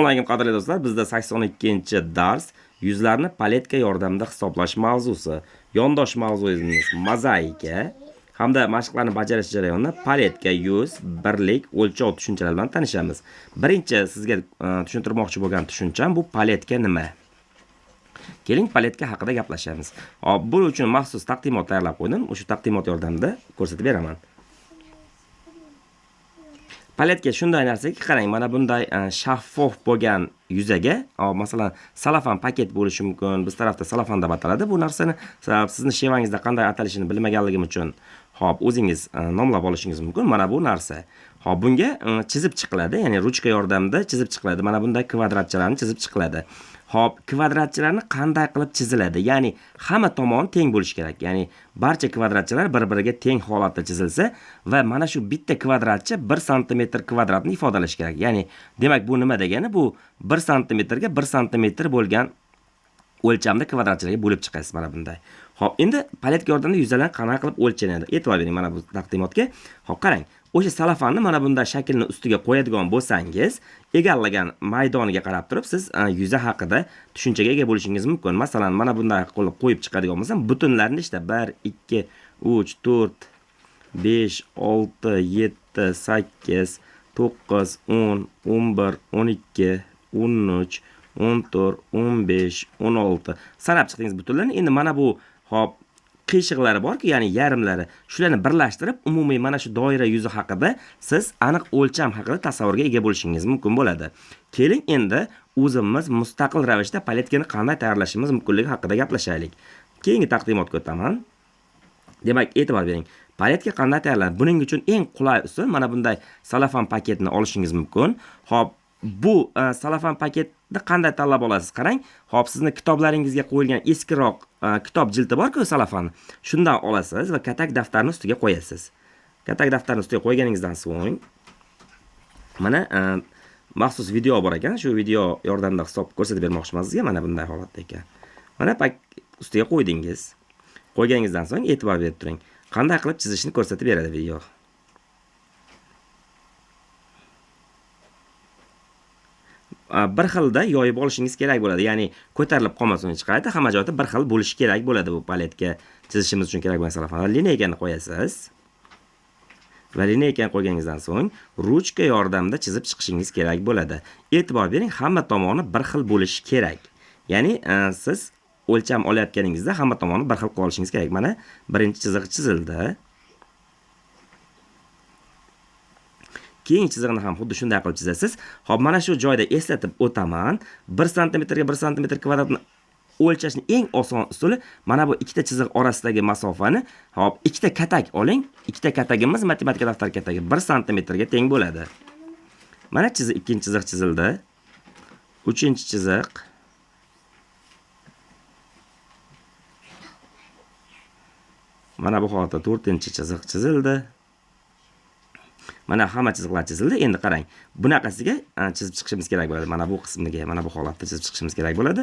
Alaykum qadrli do'stlar, bizda 82-dars yuzlarni paletka yordamida hisoblash mavzusi. Yondosh mavzuyimiz mozaika hamda mashqlarni bajarish jarayonida paletka, yuz, birlik, o'lchov tushunchalari bilan tanishamiz. Birinchi sizga tushuntirmoqchi bo'lgan tushuncham bu paletka nima? Keling, paletka haqida gaplashamiz. Hop, bu uchun maxsus taqdimot tayyorlab qo'ydim. O'sha taqdimot yordamida ko'rsatib beraman. Paletka shunday narsaki, qarang, mana bunday shaffof bo'lgan yuzaga, masalan, salafan paket bo'lishi mumkin. Biz tarafda salafan deb ataladi bu narsani. Sizni shevangizda qanday atalishini bilmaganligim uchun, hop, o'zingiz nomlab olishingiz mumkin. Mana bu narsa. Hop, bunga chizib chiqiladi, ya'ni ruchka yordamida chizib chiqiladi. Mana bunday kvadratchalarni chizib chiqiladi. Hop, kvadratchalarni qanday qilib chiziladi? Ya'ni hamma tomoni teng bo'lishi kerak. Ya'ni barcha kvadratchalar bir-biriga teng holatda chizilsa va mana shu bitta kvadratcha 1 santimetr kvadratni ifodalashi kerak. Ya'ni, demak, bu nima degani? Bu 1 santimetrga 1 santimetr bo'lgan o'lchamda kvadratchalarga bo'lib chiqasiz mana bunday. Hop, endi paletka yordamida yuzalar qanday qilib o'lchanadi? E'tibor bering mana bu taqdimotga. Hop, qarang. O'sha salafanni mana bunday shaklni ustiga qo'yadigan bo'lsangiz, egallagan maydoniga qarab turib siz yuza haqida tushunchaga ega bo'lishingiz mumkin. Masalan, mana bunday qilib qo'yib chiqadigan bo'lsam, butunlarni ishda 1, 2, 3, 4, 5, 6, 7, 8, 9, 10, 11, 12, 13, 14, 15, 16 sanab chiqdingiz butunlarni. Endi mana bu hop qiyshiqlari borki, ya'ni yarimlari, shularni birlashtirib, umumiy mana shu doira yuzi haqida siz aniq o'lcham haqida tasavvurga ega bo'lishingiz mumkin bo'ladi. Keling, endi o'zimiz mustaqil ravishda paletkani qanday tayyorlashimiz mumkinligi haqida gaplashaylik. Keyingi taqdimotga o'taman. Demak, e'tibor bering. Paletka qanday tayyorlanadi? Buning uchun eng qulay usul mana bunday salafan paketni olishingiz mumkin. Hop, bu salafan paketni qanday tanlab olasiz? Qarang, hop, sizni kitoblaringizga qo'yilgan eskiroq kitob jildi bor-ku salafan. Shundan olasiz va katak daftarni ustiga qo'yasiz. Katak daftarni ustiga qo'yganingizdan so'ng mana maxsus video bor ekan. Shu video yordamida hisob ko'rsatib bermoqchiman sizga. Mana bunday holatda ekan. Mana pak ustiga qo'ydingiz. Qo'yganingizdan so'ng e'tibor berib turing. Qanday qilib chizishni ko'rsatib beradi video. Bir xilda yoyib olishingiz kerak bo'ladi. Ya'ni ko'tarilib qolmasin hech qayerda, hamma joyda bir xil bo'lishi kerak bo'ladi bu paletka chizishimiz uchun kerak bo'lgan salafan. Lineykani qo'yasiz. Va lineykani qo'yganingizdan so'ng ruchka yordamida chizib chiqishingiz kerak bo'ladi. E'tibor bering, hamma tomoni bir xil bo'lishi kerak. Ya'ni siz o'lcham olayotganingizda hamma tomoni bir xil qilib olishingiz kerak. Mana birinchi chiziq chizildi. Keyingi chizig'ini ham xuddi shunday qilib chizasiz. Xo'p, mana shu joyda eslatib o'taman. 1 santimetrga 1 santimetr kvadratni o'lchashning eng oson usuli mana bu ikkita chiziq orasidagi masofani, xo'p, ikkita katak oling. Ikkita katagimiz matematika daftar katagi 1 santimetrga teng bo'ladi. Mana ikkinchi chiziq chizildi. Uchinchi chiziq. Mana bu holatda to'rtinchi chiziq chizildi. Mana hamma chiziqlar chizildi. Endi qarang, bunaqasiga chizib chiqishimiz kerak bo'ladi. Mana bu qismiga, mana bu holatda chizib chiqishimiz kerak bo'ladi.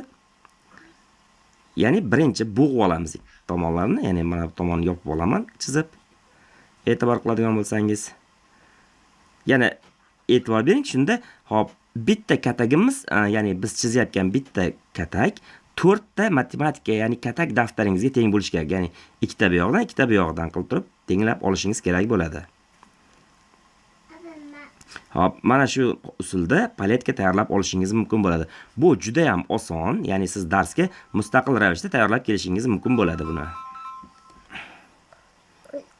Ya'ni birinchi bo'g'ib olamiz tomonlarni, ya'ni mana bu tomonni yopib olaman chizib. E'tibor qiladigan bo'lsangiz, yana e'tibor bering, shunda hop bitta katagimiz, ya'ni biz chizayotgan bitta katak to'rtta matematika, ya'ni katak daftaringizga teng bo'lishi kerak. Ya'ni ikkita bu yoqdan, ikkita bu yoqdan qilib turib tenglab olishingiz kerak bo'ladi. Hop, mana shu usulda paletka tayyorlab olishingiz mumkin bo'ladi. Bu juda ham oson, ya'ni siz darsga mustaqil ravishda tayyorlab kelishingiz mumkin bo'ladi buni.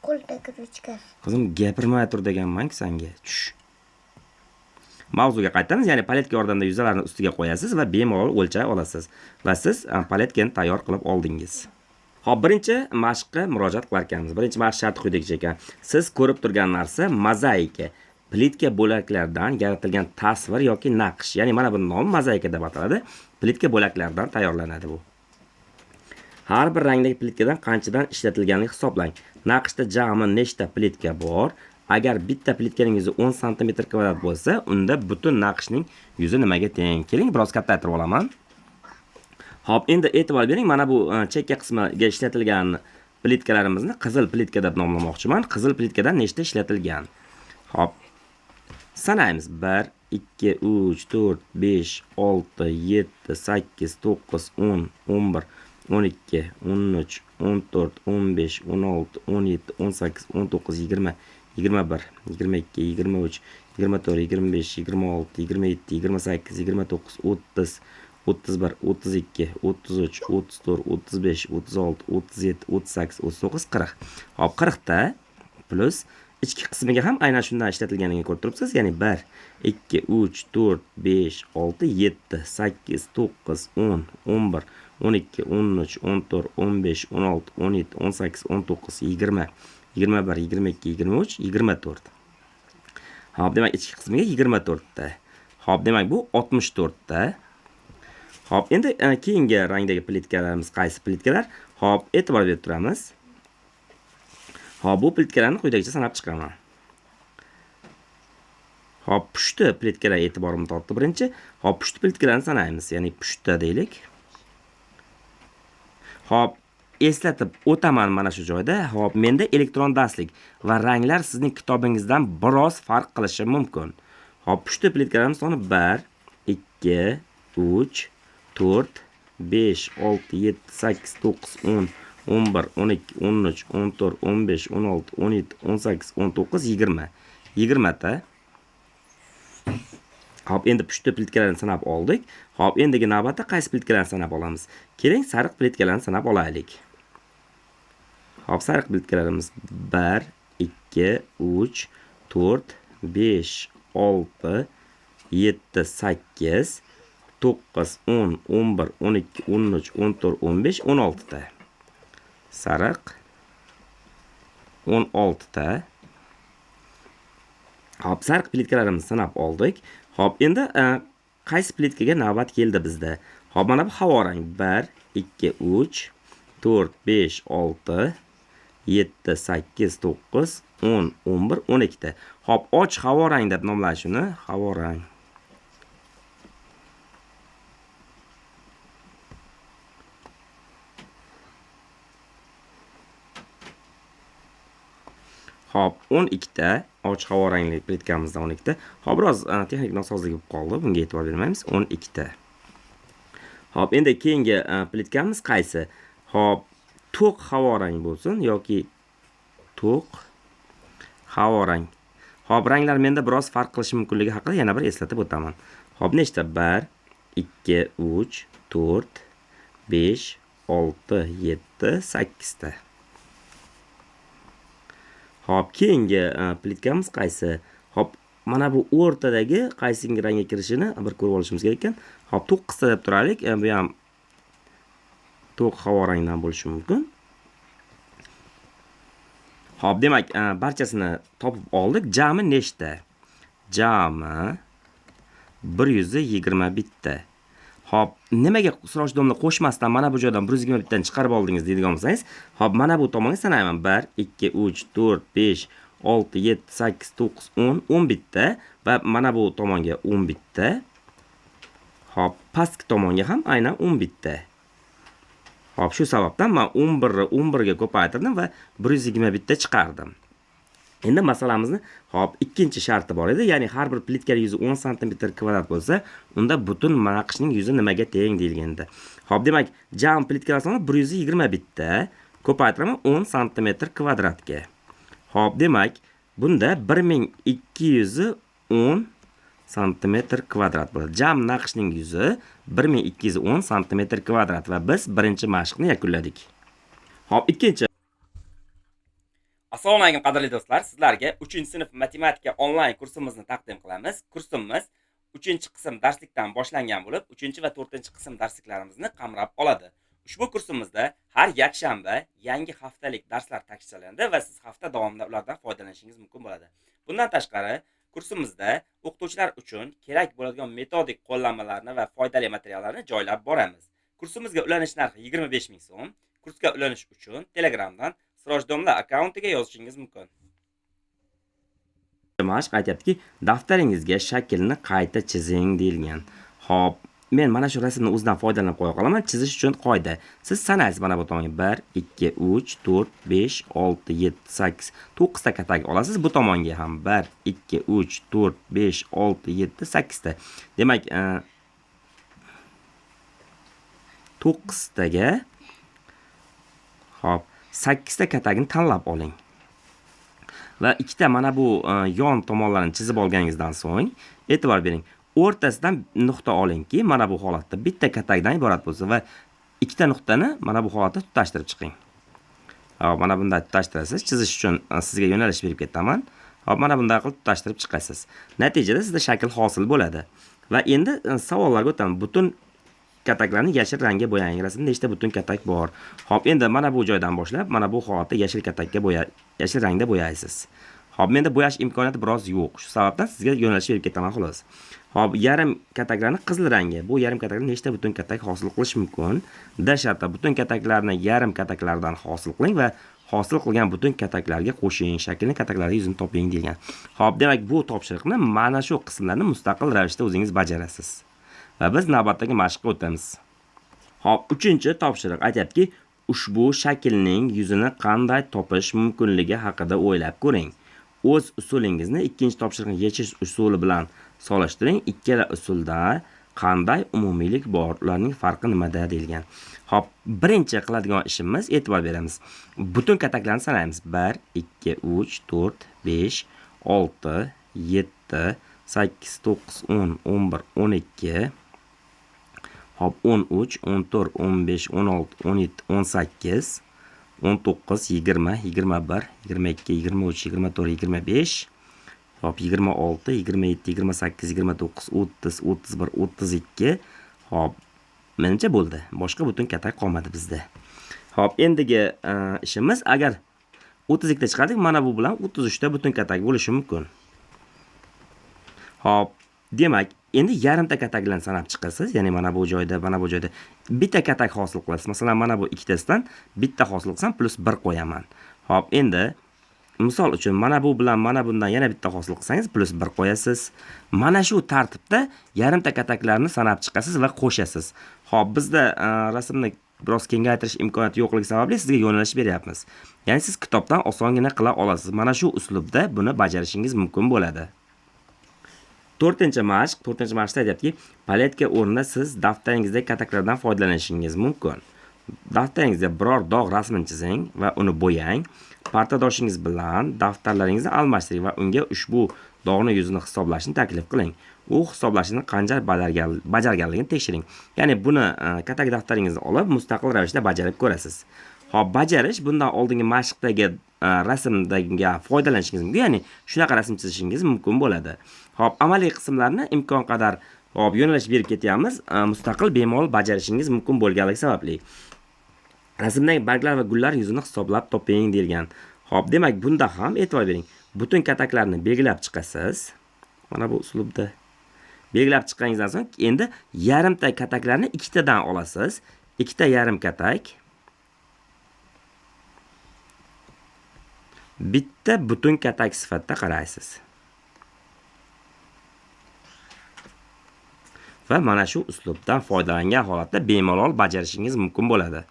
Qo'ldagi ruchkasi. Qizim, gapirmay tur deganman-ku senga. Tush. Mavzuga qaytamiz, ya'ni paletka yordamida yuzalarni ustiga qo'yasiz va bemalol o'lchay olasiz. Va siz paletkani tayyor qilib oldingiz. Xo'p, birinchi mashqqa murojaat qilar ekanmiz. Birinchi mashq sharti quyidagicha ekan. Siz ko'rib turgan narsa mozaika. Plitka bo'laklaridan yaratilgan tasvir yoki naqsh. Ya'ni mana bu nomi mozaika deb ataladi. Plitka bo'laklaridan tayyorlanadi bu. Har bir rangdagi plitkadan qanchadan ishlatilganini hisoblang. Naqshda jami nechta plitka bor? Agar bitta plitkaning yuzi 10 santimetr kvadrat bo'lsa, unda butun naqshning yuzi nimaga teng? Keling, biroz kattaytirib olaman. Xo'p, endi e'tibor bering, mana bu chekka qismiga ishlatilgan plitkalarimizni qizil plitka deb nomlamoqchiman. Qizil plitkadan nechta ishlatilgan? Xo'p, sanaymiz. 1, 2, 3, 4, 5, 6, 7, 8, 9, 10, 11, 12, 13, 14, 15, 16, 17, 18, 19, 20, 21, 22, 23, 24, 25, 26, 27, 28, 29, 30, 31, 32, 33, 34, 35, 36, 37, 38, 39, 40. Hop, 40 ta plus ichki qismiga ham aynan shundan ishlatilganligini ko'rib turibsiz. Ya'ni 1, 2, 3, 4, 5, 6, 7, 8, 9, 10, 11, 12, 13, 14, 15, 16, 17, 18, 19, 20, 21, 22, 23, 24. Hop, demak ichki qismiga 24 ta. Hop, demak bu 64 ta. Hop, endi keyingi rangdagi plitkalarimiz qaysi plitkalar? Hop, e'tibor berib turamiz. Hop, bu plitkalarni quyidagicha sanab chiqaman. Hop, pushti plitkalar e'tiborimni tortdi birinchi. Hop, pushti plitkalarni sanaymiz. Ya'ni pushta deylik. Hop, eslatib o'taman mana shu joyda. Hop, menda elektron darslik va ranglar sizning kitobingizdan biroz farq qilishi mumkin. Hop, pushti plitkalarimiz soni 1, 2, 3, 4, 5, 6, 7, 8, 9, 10, 11, 12, 13, 14, 15, 16, 17, 18, 19, 20. 20 ta. Hop, endi pushti plitkalarni sanab oldik. Hop, endigi navbatda qaysi plitkalarni sanab olamiz? Keling, sariq plitkalarni sanab olaylik. Hop, sariq plitkalarimiz 1, 2, 3, 4, 5, 6, 7, 8, 9, 10, 11, 12, 13, 14, 15, 16 ta. Sariq 16 ta. Hop, sariq plitkalarimizni sanab oldik. Hop, endi qaysi plitkaga navbat keldi bizda? Hop, mana bu havo rang 1, 2, 3, 4, 5, 6, 7, 8, 9, 10, 11, 12 ta. Hop, och havo rang deb nomlash uni, havo rang. Hop, 12 ta och havo rangli plitkamizdan 12 ta. Hop, biroz texnik nosozlik bo'lib qoldi. Bunga e'tibor bermaymiz. 12 ta. Hop, endi keyingi plitkamiz qaysi? Hop, to'q havo rang bo'lsin yoki to'q havo rang. Hop, ranglar menda biroz farq qilishi mumkinligi haqida yana bir eslatib o'taman. Hop, nechta? 1, 2, 3, 4, 5, 6, 7, 8 ta. Hop, keyingi plitkamiz qaysi? Hop, mana bu o'rtadagi qaysi rangga kirishini bir ko'rib olishimiz kerak ekan. Hop, 9 ta deb turaylik. Bu ham to'q havo rangdan bo'lishi mumkin. Hop, demak, barchasini topib oldik. Jami nechta? Jami 121 ta. Hop, nimaga Siroj domla qo'shmasdan mana bu joydan 121 tani chiqarib oldingiz deydigan bo'lsangiz, hop, mana bu tomonga sanayman. 1, 2, 3, 4, 5, 6, 7, 8, 9, 10, 11 ta va mana bu tomonga 11 ta. Hop, pastki tomonga ham aynan 11 ta. Hop, shu sababdan men 11 ni 11 ga ko'paytirdim va 121 ta chiqardim. Endi masalamizni, hop, ikkinchi sharti bor edi, ya'ni har bir plitkaning yuzi 10 sm kvadrat bo'lsa, unda butun naqshning yuzi nimaga teng deyilgandi. Hop, demak, jam plitkalar soni 121 ta ko'paytiraman 10 sm kvadratga. Hop, demak, bunda 1210 sm kvadrat bo'ladi. Jam naqshning yuzi 1210 sm kvadrat va biz birinchi mashqni yakunladik. Hop, ikkinchi. Assalomu alaykum qadrli do'stlar, sizlarga 3-sinf matematika onlayn kursimizni taqdim qilamiz. Kursimiz 3-qism darslikdan boshlangan bo'lib, 3 va 4-qism darsliklarimizni qamrab oladi. Ushbu kursimizda har yakshanba yangi haftalik darslar takshilanadi va siz hafta davomida ulardan foydalanishingiz mumkin bo'ladi. Bundan tashqari, kursimizda o'qituvchilar uchun kerak bo'ladigan metodik qo'llanmalarni va foydali materiallarni joylab boramiz. Kursimizga ulanish narxi 25 ming so'm. Kursga ulanish uchun Telegramdan Siroj domla akkauntiga yozishingiz mumkin. Mashq aytyaptiki, daftaringizga shaklni qayta chizing deyilgan. Xo'p, Men mana shu rasmni o'zidan foydalanib qo'ya qolaman. Chizish uchun qoida. Siz sanaysiz mana bu tomonga 1, 2, 3, 4, 5, 6, 7, 8, 9 ta katak olasiz. Bu tomonga ham 1, 2, 3, 4, 5, 6, 7, 8 ta. Demak, 9 taga hop, 8 ta katagini tanlab oling. Va ikkita mana bu yon tomonlarini chizib olganingizdan so'ng e'tibor bering. O'rtasidan nuqta olingki, mana bu holatda bitta katakdan iborat bo'lsin va ikkita nuqtani mana bu holatda tutashtirib chiqing. Hop, mana bunday tutashtirasiz. Chizish uchun sizga yo'nalish berib ketaman. Hop, mana bunday qilib tutashtirib chiqasiz. Natijada sizda shakl hosil bo'ladi. Va endi savollarga o'taman. Butun kataklarni yashil rangga bo'yang. Rasmda nechta butun katak bor? Hop, endi mana bu joydan boshlab mana bu holatda yashil katakka bo'ya, yashil rangda bo'yaysiz. Hop, menda bo'yash imkoniyati biroz yo'q. Shu sababdan sizga yo'nalish berib ketaman xolos. Hop, yarim kataklarni qizil rangga. Bu yarim kataklar nechta butun katak hosil qilish mumkin? D shartda butun kataklarni yarim kataklardan hosil qiling va hosil qilgan butun kataklarga qo'shing, shaklni kataklarning yuzini toping degan. Hop, demak, bu topshiriqni mana shu qismlarni mustaqil ravishda o'zingiz bajarasiz. Va biz navbatdagi mashqqa o'tamiz. Hop, uchinchi topshiriq aytyaptiki, ushbu shaklning yuzini qanday topish mumkinligi haqida o'ylab ko'ring. O'z usulingizni ikkinchi topshiriqni yechish usuli bilan solishtiring. Ikkala usulda qanday umumiylik bor, ularning farqi nimada deyilgan. Hop, birinchi qiladigan ishimiz, e'tibor beramiz. Butun kataklarni sanaymiz. 1, 2, 3, 4, 5, 6, 7, 8, 9, 10, 11, 12, hop, 13, 14, 15, 16, 17, 18, 19, 20, 21, 22, 23, 24, 25, hop, 26, 27, 28, 29, 30, 31, 32. Hop, menimcha bo'ldi. Boshqa butun katak qolmadi bizda. Hop, endigi ishimiz, agar 32 ta chiqardik, mana bu bilan 33 ta butun katak bo'lishi mumkin. Hop, demak, endi yarimta kataklarni sanab chiqasiz. Ya'ni mana bu joyda, mana bu joyda bitta katak hosil qilasiz. Masalan, mana bu ikkitasidan bitta hosil qilsam, plus 1 qo'yaman. Hop, endi misol uchun mana bu bilan mana bundan yana bitta hosil qilsangiz, plus 1 qo'yasiz. Mana shu tartibda yarimta kataklarni sanab chiqasiz va qo'shasiz. Hop, bizda rasmni biroz kengaytirish imkoniyati yo'qligi sababli sizga yo'nalish beryapmiz. Ya'ni siz kitobdan osongina qila olasiz. Mana shu uslubda buni bajarishingiz mumkin bo'ladi. To'rtinchi mashq, to'rtinchi mashqda aytyaptiki, paletka o'rnida siz daftaringizdagi kataklardan foydalanishingiz mumkin. Daftaringizda biror dog' rasmini chizing va uni bo'yang. Partadoshingiz bilan daftarlaringizni almashtiring va unga ushbu dog'ni yuzini hisoblashni taklif qiling. U hisoblashni qancha bajarganligini tekshiring. Ya'ni buni katak daftaringizni olib mustaqil ravishda bajarib ko'rasiz. Hop, bajarish bundan oldingi mashqdagi rasmdagiga foydalanishingiz mumkin. Ya'ni shunaqa rasm chizishingiz mumkin bo'ladi. Hop, amaliy qismlarni imkon qadar hop yo'nalish berib ketyapmiz, mustaqil bemalol bajarishingiz mumkin bo'lganligi sababli. Rasmdagi barglar va gullar yuzini hisoblab toping deyilgan. Hop, demak, bunda ham e'tibor bering. Butun kataklarni belgilab chiqasiz. Mana bu uslubda. Belgilab chiqqaningizdan so'ng endi yarimta kataklarni ikkitadan olasiz. Ikkita yarim katak. Bitta butun katak sifatida qaraysiz. Va mana shu uslubdan foydalangan holatda bemalol bajarishingiz mumkin bo'ladi.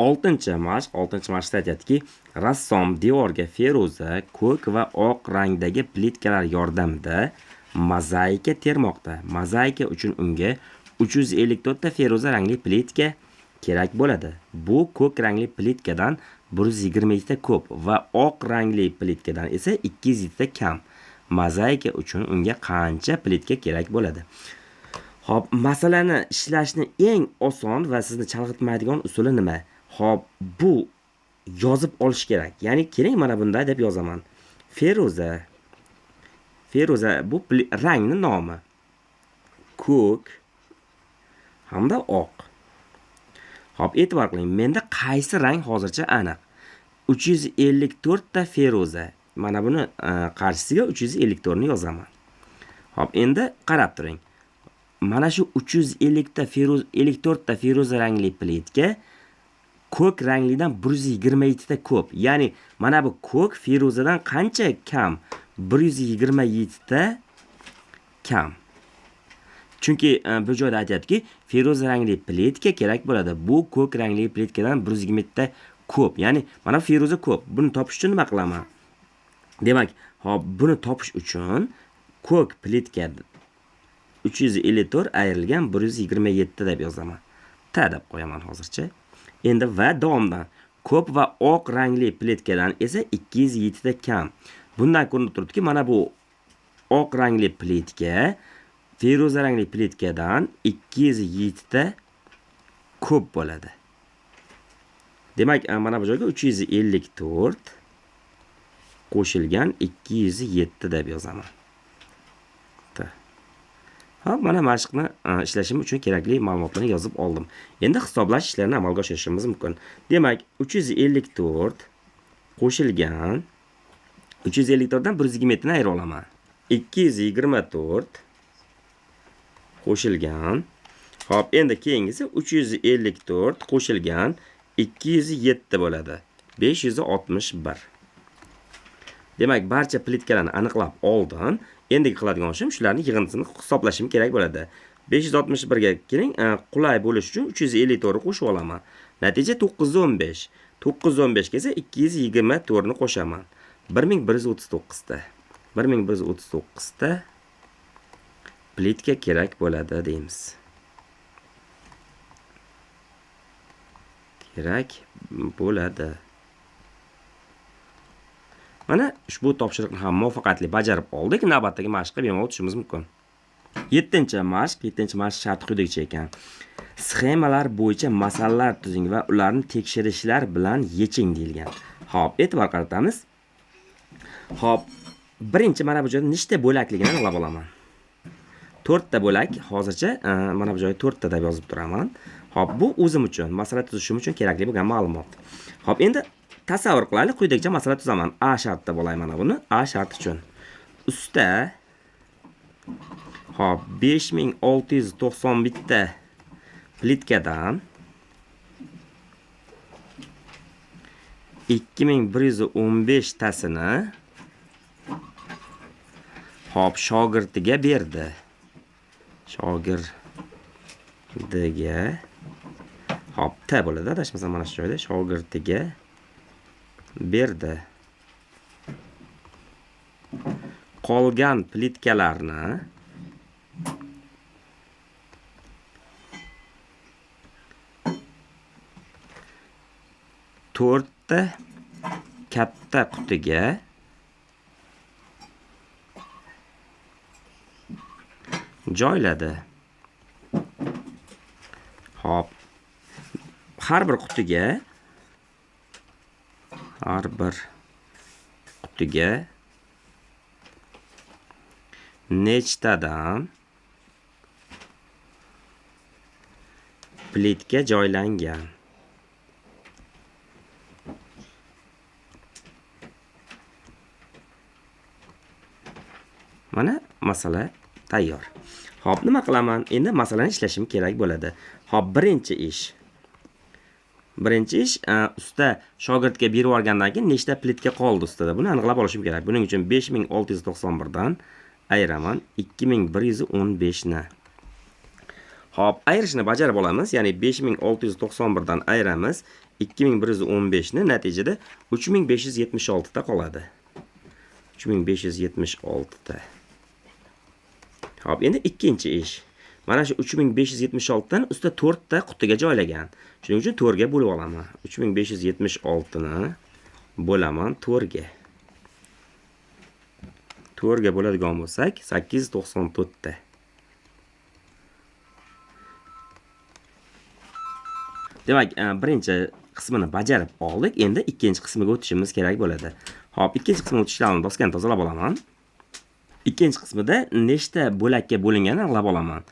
Oltinchi mashq, oltinchi mashqda aytyaptiki, rassom devorga feruza, ko'k va oq rangdagi plitkalar yordamida mozaika termoqda. Mozaika uchun unga 354 ta feruza rangli plitka kerak bo'ladi. Bu ko'k rangli plitkadan 122 ta ko'p va oq rangli plitkadan esa 207 ta kam. Mozaika uchun unga qancha plitka kerak bo'ladi? Xo'p, masalani ishlashni eng oson va sizni chalg'itmaydigan usuli nima? Xo'p, bu yozib olish kerak. Ya'ni keling, mana bunday deb yozaman. Feruza. Feruza bu rangni nomi. Ko'k hamda oq. Xo'p, e'tibor qiling. Menda qaysi rang hozircha aniq? 354 ta feruza. Mana buni qarshisiga 354 ni yozaman. Xo'p, endi qarab turing. Mana shu 350 ta feruz, 54 ta feruza rangli plitka ko'k ranglidan 127 ta ko'p. Ya'ni mana bu ko'k feruzadan qancha kam? 127 ta kam. Chunki bu joyda aytyaptiki, feruza rangli plitka kerak bo'ladi. Bu ko'k rangli plitkadan 120 ta ko'p. Ya'ni mana feruza ko'p. Buni topish uchun nima qilaman? Demak, hop, buni topish uchun ko'k plitka 354 ayrilgan 127 deb yozaman. Ta deb qo'yaman hozircha. Endi va davomdan ko'p va oq rangli plitkadan esa 207 ta kam. Bundan ko'rinib turibdiki, mana bu oq rangli plitka feruza rangli plitkadan 207 ta ko'p bo'ladi. Demak, mana bu joyga 354 qo'shilgan 207 deb yozaman. Hop, mana mashqni ishlashim uchun kerakli ma'lumotlarni yozib oldim. Endi hisoblash ishlarini amalga oshirishimiz mumkin. Demak, 354 qo'shilgan 354 dan 127 ni ayirib olaman. 224 qo'shilgan. Hop, endi keyingisi 354 qo'shilgan 207 bo'ladi. 561. Demak, barcha plitkalarni aniqlab oldim. Endigi qiladigan ishim shularning yig'indisini hisoblashim kerak bo'ladi. 561 ga keling, qulay bo'lish uchun 354 ni qo'shib olaman. Natija 915. 915 ga esa 224 ni qo'shaman. 1139 ta. 1139 ta plitka kerak bo'ladi deymiz. Kerak bo'ladi. Mana ushbu topshiriqni ham muvaffaqiyatli bajarib oldik. Navbatdagi mashqqa bemalol o'tishimiz mumkin. 7-mashq, 7-mashq sharti quyidagicha ekan. Sxemalar bo'yicha masalalar tuzing va ularni tekshirishlar bilan yeching deyilgan. Xo'p, e'tibor qaratamiz. Xo'p, birinchi mana bu joyda nechta bo'lakligini aniqlab olaman. 4 ta bo'lak hozircha mana bu joyda 4 ta deb yozib turaman. Xo'p, bu o'zim uchun, masala tuzishim uchun kerakli bo'lgan ma'lumot. Xo'p, endi tasavvur qilaylik, quyidagicha masala tuzaman. A shartda bo'lay mana buni, A shart uchun. Usta xo'p, 5691 ta plitkadan 2115 tasini xo'p, shogirdiga berdi. Shogirdiga xo'p, T bo'ladi, adashmasam mana shu joyda shogirdiga berdi. Qolgan plitkalarni to'rtta katta qutiga joyladi. Xo'p, har bir qutiga nechtadan plitka joylangan? Mana masala tayyor. Xo'p, nima qilaman? Endi masalani ishlashim kerak bo'ladi. Xo'p, birinchi ish. Birinchi ish, usta shogirdga berib yuborgandan keyin nechta plitka qoldi ustada? Buni aniqlab olishim kerak. Buning uchun 5691 dan ayiraman 2115 ni. Xo'p, ayirishni bajarib olamiz. Ya'ni 5691 dan ayiramiz 2115 ni, natijada 3576 ta qoladi. 3576 ta. Xo'p, endi ikkinchi ish. Mana shu 3576 dan usta 4 ta qutiga joylagan. Shuning uchun 4 ga bo'lib olaman. 3576 ni bo'laman 4 ga. 4 ga bo'ladigan bo'lsak, 894 ta. Demak, birinchi qismini bajarib oldik. Endi ikkinchi qismiga o'tishimiz kerak bo'ladi. Xo'p, ikkinchi qismiga o'tishdan oldin doskani tozalab olaman. Ikkinchi qismida nechta bo'lakka bo'linganini aniqlab olaman.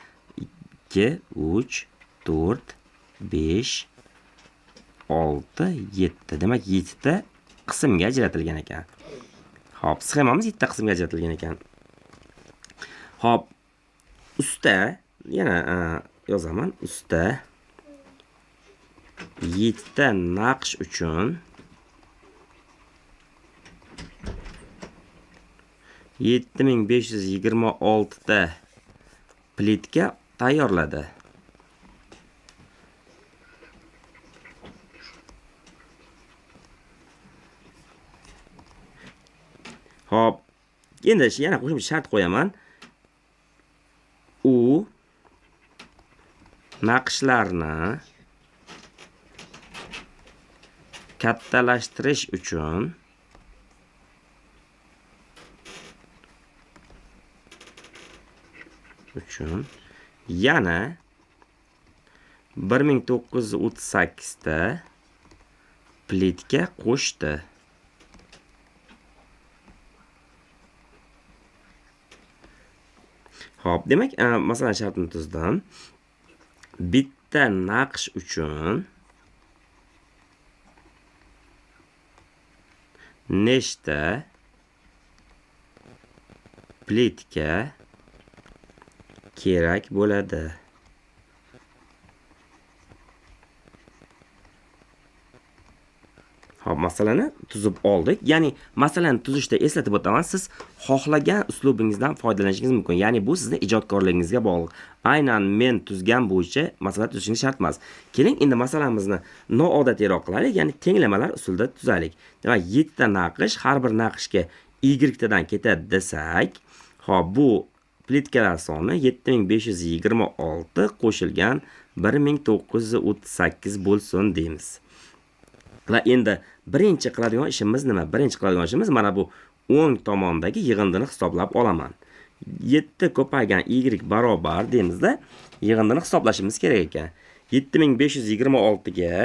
2, 3, 4, 5, 6, 7. Demak, 7 ta qismga ajratilgan ekan. Xo'p, sxemamiz 7 ta qismga ajratilgan ekan. Xo'p, usta yana yozaman. Usta 7 ta naqsh uchun 7526 ta plitka tayyorladi. Xo'p, endi yana qo'shimcha shart qo'yaman. U naqshlarni kattalashtirish uchun yana 1938 ta plitka qo'shdi. Xo'p, demak, masalan shartni tuzdim. Bitta naqsh uchun nechta plitka kerak bo'ladi? Xo'p, masalani tuzib oldik. Ya'ni masalani tuzishda eslatib o'taman, siz xohlagan uslubingizdan foydalanishingiz mumkin. Ya'ni bu sizni ijodkorligingizga bog'liq. Aynan men tuzgan bo'yicha masala tuzishingiz shart emas. Keling, endi masalamizni noodatiyroq qilaylik, ya'ni tenglamalar usulida tuzaylik. Demak, 7 ta naqsh, har bir naqshga y tadan ketadi desak, xo'p, bu plitkalar soni 7526 qo'shilgan 1938 bo'lsin deymiz. Va endi birinchi qiladigan ishimiz nima? Birinchi qiladigan ishimiz mana bu o'ng tomondagi yig'indini hisoblab olaman. 7 ko'paygan y barobar deymizda, yig'indini hisoblashimiz kerak ekan. 7526 ga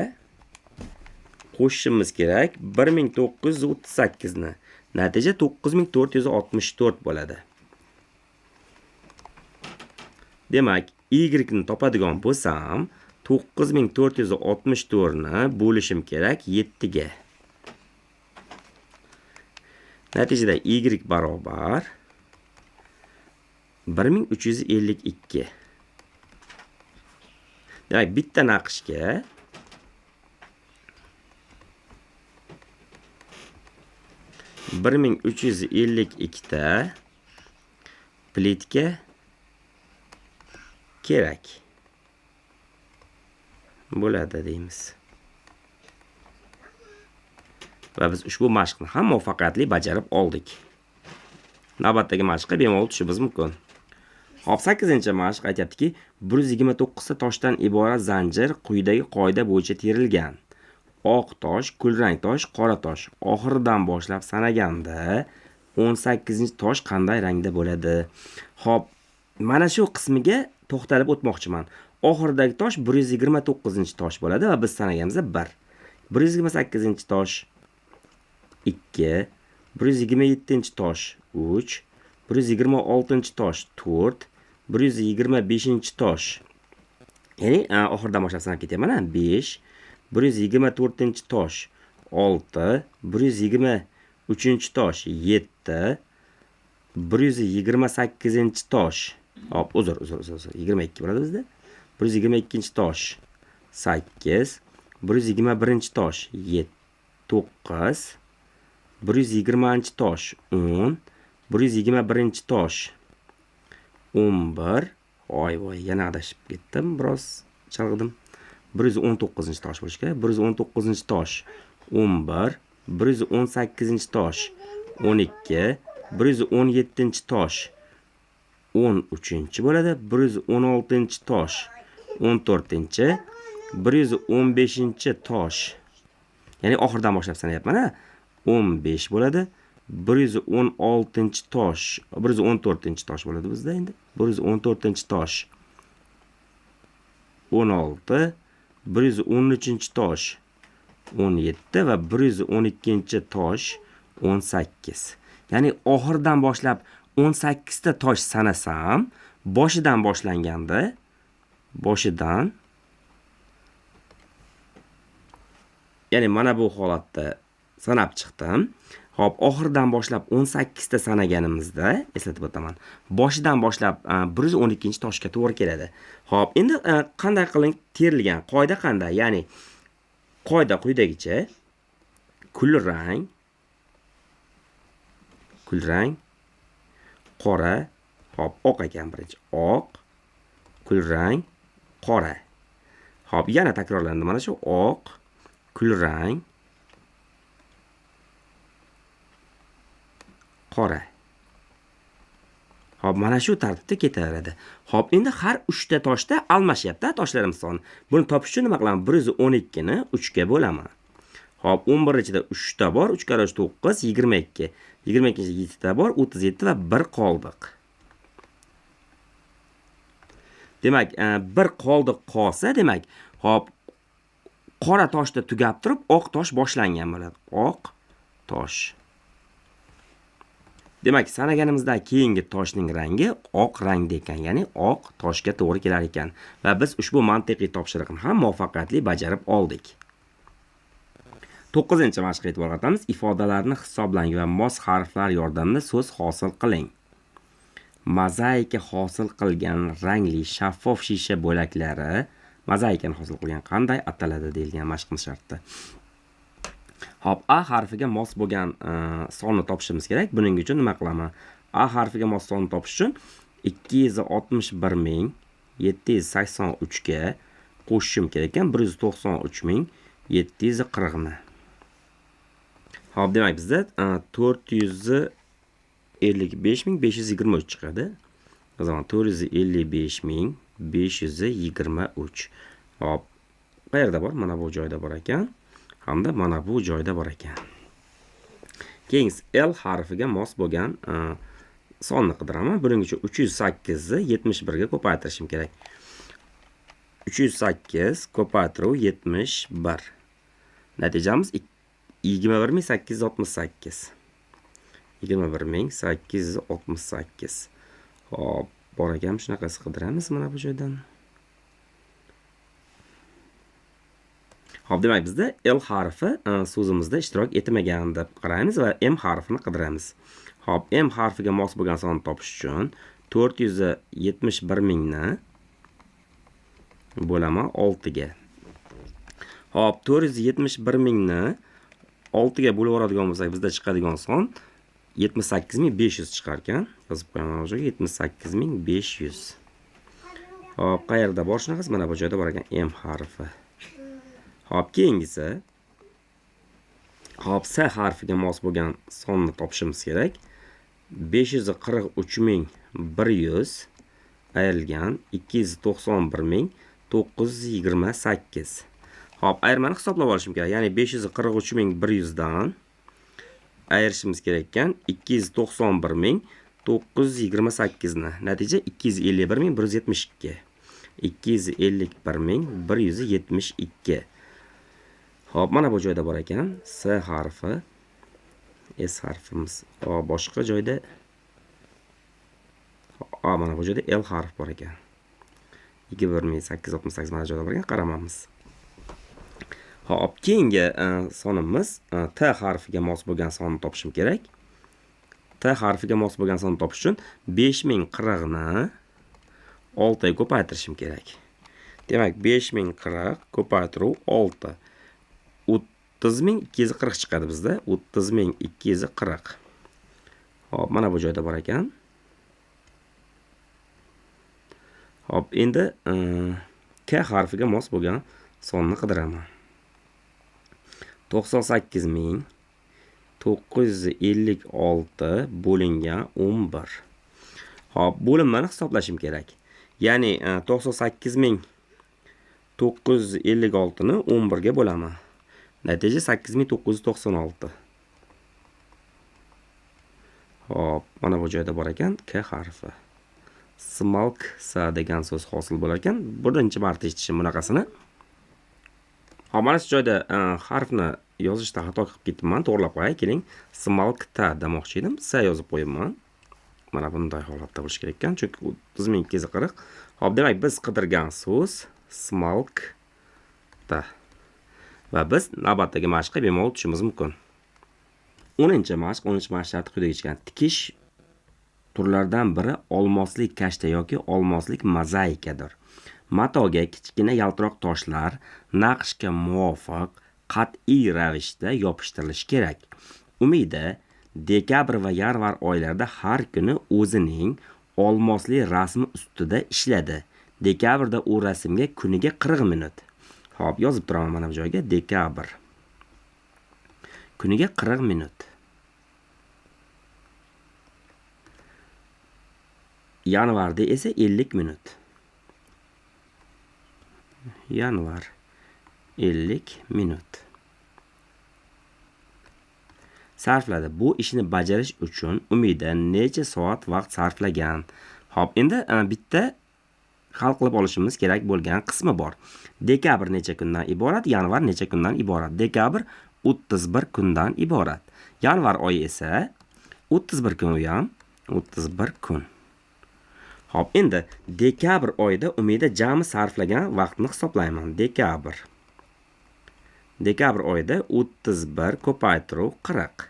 qo'shishimiz kerak 1938 ni. Natija 9464 bo'ladi. Demak, y ni topadigan bo'lsam, 9464 ni bo'lishim kerak 7 ga. Natijada y barobar 1352. Demak, bitta naqshga 1352 ta plitka kerak bo'ladi deymiz. Va biz ushbu mashqni ham muvaffaqiyatli bajarib oldik. Navbatdagi mashqqa bemalol tushishimiz mumkin. Xo'p, 8-mashq aytyaptiki, 129 ta toshdan iborat zanjir quyidagi qoida bo'yicha terilgan. Oq tosh, kulrang tosh, qora tosh. Oxiridan boshlab sanaganda 18-tosh qanday rangda bo'ladi? Xo'p, mana shu qismiga to'xtalib o'tmoqchiman. Oxiridagi tosh 129-tosh bo'ladi va biz sanaganimizda 1. 128-tosh 2, 127-tosh 3, 126-tosh 4, 125-tosh. Ya'ni oxiridan boshlab sanab ketyapman, 5, 124-tosh 6, 123-tosh 7, 128-tosh. Hop, uzr, 22 bo'ladi bizda. 122-tosh 8, 121-tosh 9, 120-tosh 10, 121-tosh 11. Voy voy, yana adashib ketdim, biroz chalg'idim. 119-tosh bo'lishi kerak. 119-tosh 11, 118-tosh 12, 117-tosh 13 bo'ladi. 116-tosh 14, 115-tosh. Ya'ni oxiridan boshlab sanayapman, ha. 15 bo'ladi. 116-tosh, 114-tosh bo'ladi bizda endi. 114-tosh 16, 113-tosh 17 va 112-tosh 18. Ya'ni oxiridan boshlab 18 ta tosh sanasam, boshidan boshlanganda, boshidan, ya'ni mana bu holatda sanab chiqdim. Xo'p, oxiridan boshlab 18 ta sanaganimizda, eslatib o'taman, boshidan boshlab 112-toshga to'g'ri keladi. Xo'p, endi qanday qiling terilgan qoida qanday? Ya'ni qoida quyidagicha: kulrang, kulrang, qora, xo'p, oq ekan birinchi, oq, kulrang, qora. Xo'p, yana takrorlandi mana shu oq, kulrang, qora. Xo'p, mana shu tartibda ketaveradi. Xo'p, endi har 3 ta toshda almashyapti toshlarimiz soni. Buni topish uchun nima qilaman? 112 ni 3 ga bo'laman. Xo'p, 11 ichida 3 ta bor, 3 karra 9, 22. 22 ichida 7 ta bor, 37 va 1 qoldiq. Demak, 1 qoldiq qolsa, demak, xo'p, qora toshda tugab turib, oq tosh boshlangan bo'ladi. Oq tosh. Demak, sanaganimizdan keyingi toshning rangi oq rangda ekan, ya'ni oq toshga to'g'ri kelar ekan. Va biz ushbu mantiqiy topshiriqni ham muvaffaqiyatli bajarib oldik. 9-mashqqa e'tibor qaratamiz. Ifodalarni hisoblang va mos harflar yordamida so'z hosil qiling. Mozaika hosil qilgan rangli shaffof shisha bo'laklari mozaikani hosil qilgan qanday ataladi deyilgan mashqimiz shartida. Xo'p, A harfiga mos bo'lgan sonni topishimiz kerak. Buning uchun nima qilaman? A harfiga mos sonni topish uchun 261783 ga qo'shishim kerak ekan 193740 ni. Xo'p, demak bizda 455523 chiqadi. O zaman 455523. Xo'p, qayerda bor? Mana bu joyda bor ekan. Hamda mana bu joyda bor ekan. Keyingisi L harfiga mos bo'lgan sonni qidiraman. Buning uchun 308 ni 71 ga ko'paytirishim kerak. 308 ko'paytiruv 71. Natijamiz 21868. 21868. Xo'p, bor ekan shunaqasi qidiramiz mana bu joydan. Xo'p, demak bizda L harfi so'zimizda ishtirok etmagan deb qaraymiz va M harfini qidiramiz. Xo'p, M harfiga mos bo'lgan sonni topish uchun 471 mingni bo'laman 6 ga. Xo'p, 471 mingni 6 ga bo'lib yuboradigan bo'lsak, bizda chiqadigan son 78500 chiqar ekan. Yozib qo'yaman bu joyga 78500. Xo'p, qayerda bor shunaqasi? Mana bu joyda bor ekan M harfi. Xo'p, keyingisi. Xo'p, S harfiga mos bo'lgan sonni topishimiz kerak. 543100 ayrilgan 291928. Xo'p, ayirmani hisoblab olishim kerak. Ya'ni 543100 dan ayirishimiz kerak ekan 291928 ni. Natija 251172. 251172. Xo'p, mana bu joyda bor ekan S harfi, S harfimiz. Xo'p, boshqa joyda mana bu joyda L harfi bor ekan. 21868 mana joyda bor ekan, qaramamiz. Xo'p, keyingi sonimiz T harfiga mos bo'lgan sonni topishim kerak. T harfiga mos bo'lgan sonni topish uchun 5040 ni 6 ga ko'paytirishim kerak. Demak, 5040 ko'paytiruv 6. 30240 chiqadi bizda. 30240. Xo'p, mana bu joyda bor ekan. Xo'p, endi K harfiga mos bo'lgan sonni qidiraman. 98956 bo'lingan 11. Xo'p, bo'linmani hisoblashim kerak. Ya'ni 98956 ni 11 ga bo'laman. Natija 8996. Xo'p, mana bu joyda bor ekan K harfi. Smalksa degan so'z hosil bo'lar ekan. Birinchi marta eshitishim bunaqasini. Xo'p, mana shu joyda harfni yozishda xato qilib ketibman, to'g'rilab qo'yay, keling. Smalkta demoqchi edim, S yozib qo'yibman. Mana bunday holatda bo'lishi kerak ekan, chunki 30240. Xo'p, demak biz qidirgan so'z smalkta. Va biz navbatdagi mashqqa bemalol tushishimiz mumkin. 10-mashq, 10-mashq sharti quyidagi chiqqan. Tikish turlaridan biri olmoslik kashta yoki olmoslik mozaikadir. Matoga kichkina yaltiroq toshlar naqshga muvofiq qat'iy ravishda yopishtirilishi kerak. Umida dekabr va yanvar oylarida har kuni o'zining olmosli rasmi ustida ishladi. Dekabrda u rasmga kuniga 40 minut. Xo'p, yozib turaman mana bu joyga dekabr. Kuniga 40 minut. Yanvarda esa 50 minut. Yanvar 50 minut. Sarfladi. Bu ishni bajarish uchun Umida necha soat vaqt sarflagan? Xo'p, endi bitta hal qilib olishimiz kerak bo'lgan qismi bor. Dekabr necha kundan iborat, yanvar necha kundan iborat? Dekabr 31 kundan iborat. Yanvar oyi esa 31 kun, u ham 31 kun. Xo'p, endi dekabr oyida Umida jami sarflagan vaqtni hisoblayman. Dekabr. Dekabr oyida 31 ko'paytiruv 40.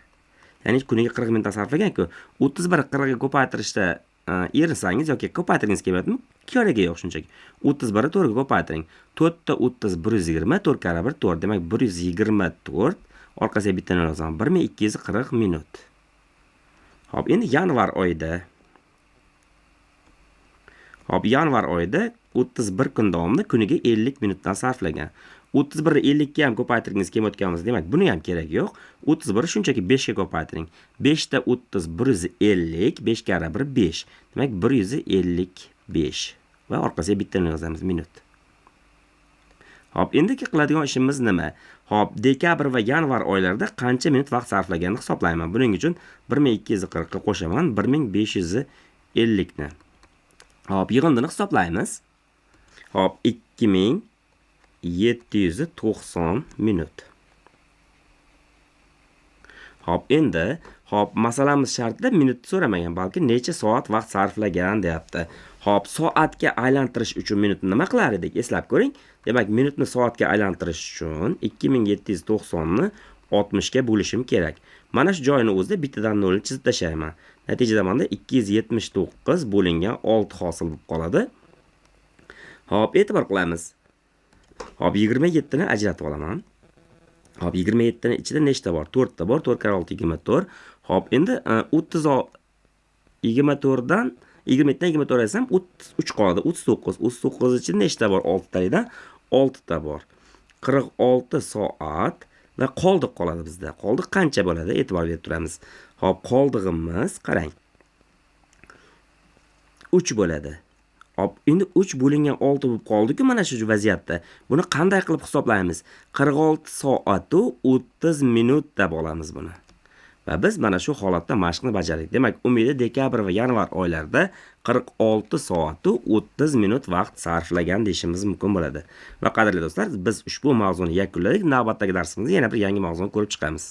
Ya'ni kuniga 40 minutdan sarflagan-ku. 31 40 ga ko'paytirishda erinsangiz yoki ko'paytirgingiz kelmayaptimi? Keragi yo'q shunchaki. 31 ni 4 ga ko'paytiring. 4 ta 30 120, 4 karra 1 4. Demak 124, orqasiga bitta nol yozaman. 1240 minut. Xo'p, endi yanvar oyida. Xo'p, yanvar oyida 31 kun davomida kuniga 50 minutdan sarflagan. 31 ni 50 ga ham ko'paytirgingiz kelmayotgan bo'lsa, demak, buni ham keragi yo'q. 31 shunchaki 5 ga ko'paytiring. 5 ta 30 150, 5 karra 1 5. Demak, 155 va orqasiga bitta nol yozamiz minut. Xo'p, endigi qiladigan ishimiz nima? Xo'p, dekabr va yanvar oylarida qancha minut vaqt sarflaganini hisoblayman. Buning uchun 1240 ga qo'shaman 1550 ni. Xo'p, yig'indini hisoblaymiz. Xo'p, 2790 minut. Xo'p, endi, xo'p, masalamiz shartida minutni so'ramagan, balki necha soat vaqt sarflagan deyapti. Xo'p, soatga aylantirish uchun minutni nima qilar edik? Eslab ko'ring. Demak, minutni soatga aylantirish uchun 2790 ni 60 ga bo'lishim kerak. Mana shu joyini o'zida bittadan nolni chizib tashlayman. Natijada menda 279 bo'lingan 6 hosil bo'lib qoladi. Xo'p, e'tibor qilamiz. Xo'p, 27 ni ajratib olaman. Xo'p, 27 ni ichida nechta bor? 4 ta bor. 4 karra 6 24. Xo'p, endi 24 dan 27 dan 24 aytsam 33 qoladi. 39. 39 ichida nechta bor? 6 talidan 6 ta bor. 46 soat va qoldiq qoladi bizda. Qoldiq qancha bo'ladi? E'tibor berib turamiz. Xo'p, qoldig'imiz qarang. 3 bo'ladi. Xo'p, endi 3 bo'lingan 6 bo'lib qoldi-ku mana shu vaziyatda. Buni qanday qilib hisoblaymiz? 46 soat u 30 minut deb olamiz buni. Va biz mana shu holatda mashqni bajardik. Demak, Umida dekabr va yanvar oylarida 46 soat u 30 minut vaqt sarflagan deyishimiz mumkin bo'ladi. Va qadrli do'stlar, biz ushbu mavzuni yakunladik. Navbatdagi darsimizda yana bir yangi mavzuni ko'rib chiqamiz.